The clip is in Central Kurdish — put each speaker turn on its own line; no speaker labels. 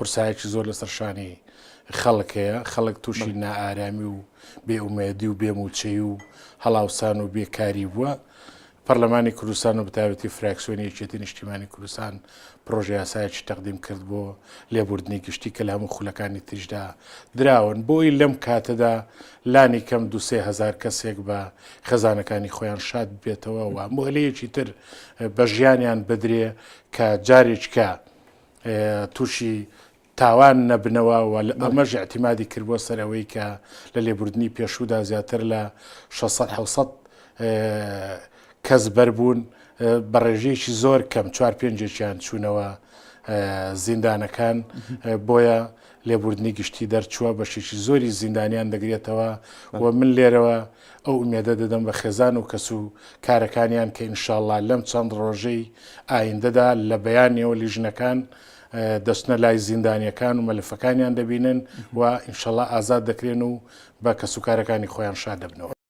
قورسایەکی زۆر لەسەر شانی خەڵک هەیە، خەڵک تووشی نائارامی و بێ ئومێدی و بێ مووچەی و هەڵاوسان و بێکاری بووە. پەرلەمانی کوردستان و بەتایبەتی فراکسیۆنی یەکێتی نیشتیمانی کوردستان پرۆژە یاسایەکی تەقدیم کرد بۆ لێبوردنی گشتی کە لە هەموو خولەکانی تریشدا دراون بۆی لەم کاتەدا لانی کەم دوسێ هەزار کەسێک بە خێزانەکانی خۆیان شاد بێتەوە و مۆلەیەکی تر بە ژیانیان بدرێ کە جارێککە تووشی تاوان نەبنەوە و ئەمەش ئیعتیمادی کرد بۆ سەر ئەوەی کە لە لێبوردنی پێشوودا زیاتر لە 600 700 کەس بەربوون بە ڕێژەیەکی زۆر کەم چوار پێنجێکیان چوونەوە زیندانەکان بۆیە لێبوردنی گشتی دەرچووە بەشێکی زۆری زیندانیان دەگرێتەوە و من لێرەوە ئەو ئومێدە دەدەم بە خێزان و کەس و کارەکانیان کە ئینشاءاللە لەم چەند ڕۆژەی ئایندەدا لە بەیانیەوە لیژنەکان دەچنە لای زیندانیەکان و مەلەفەکانیان دەبینن و ئینشەڵا ئازاد دەکرێن و بە کەسوکارەکانی خۆیان شاد دەبنەوە.